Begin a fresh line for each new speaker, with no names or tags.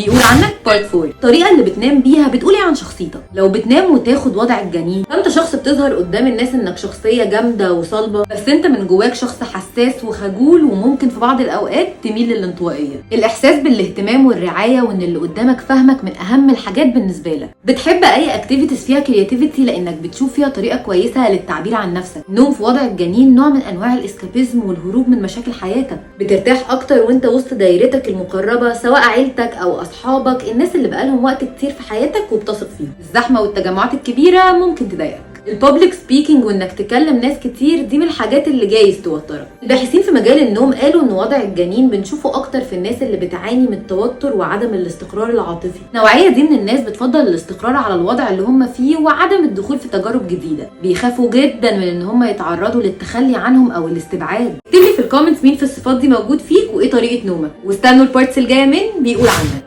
بيقول عنك part 4. الطريقة اللي بتنام بيها بتقول ايه عن شخصيتك؟ لو بتنام وتاخد وضع الجنين، فانت شخص بتظهر قدام الناس انك شخصية جامدة وصلبه، بس انت من جواك شخص حساس وخجول، وممكن في بعض الاوقات تميل للانطوائيه. الاحساس بالاهتمام والرعاية وان اللي قدامك فاهمك من اهم الحاجات بالنسبة لك. بتحب اي activities فيها creativity لانك بتشوف فيها طريقه كويسة للتعبير عن نفسك. النوم في وضع الجنين نوع من انواع ال escapism والهروب من مشاكل حياتك. بترتاح اكتر وانت وسط دايرتك المقربه، سواء عيلتك او اصحابك، الناس اللي بقالهم وقت كتير في حياتك وبتثق فيهم. الزحمة والتجمعات الكبيرة ممكن تضايقك. ال public speaking وانك تكلم ناس كتير دي من الحاجات اللي جايز توترك. الباحثين في مجال النوم قالوا ان وضع الجنين بنشوفه اكتر في الناس اللي بتعاني من التوتر وعدم الاستقرار العاطفي. النوعية دي من الناس بتفضل الاستقرار على الوضع اللي هم فيه وعدم الدخول في تجارب جديده. بيخافوا جدا من ان هم يتعرضوا للتخلي عنهم او الاستبعاد. اكتب لي في ال comments مين في الصفات دي موجود فيك وايه طريقه نومك، واستنوا ال parts الجاية من بيقول عنك.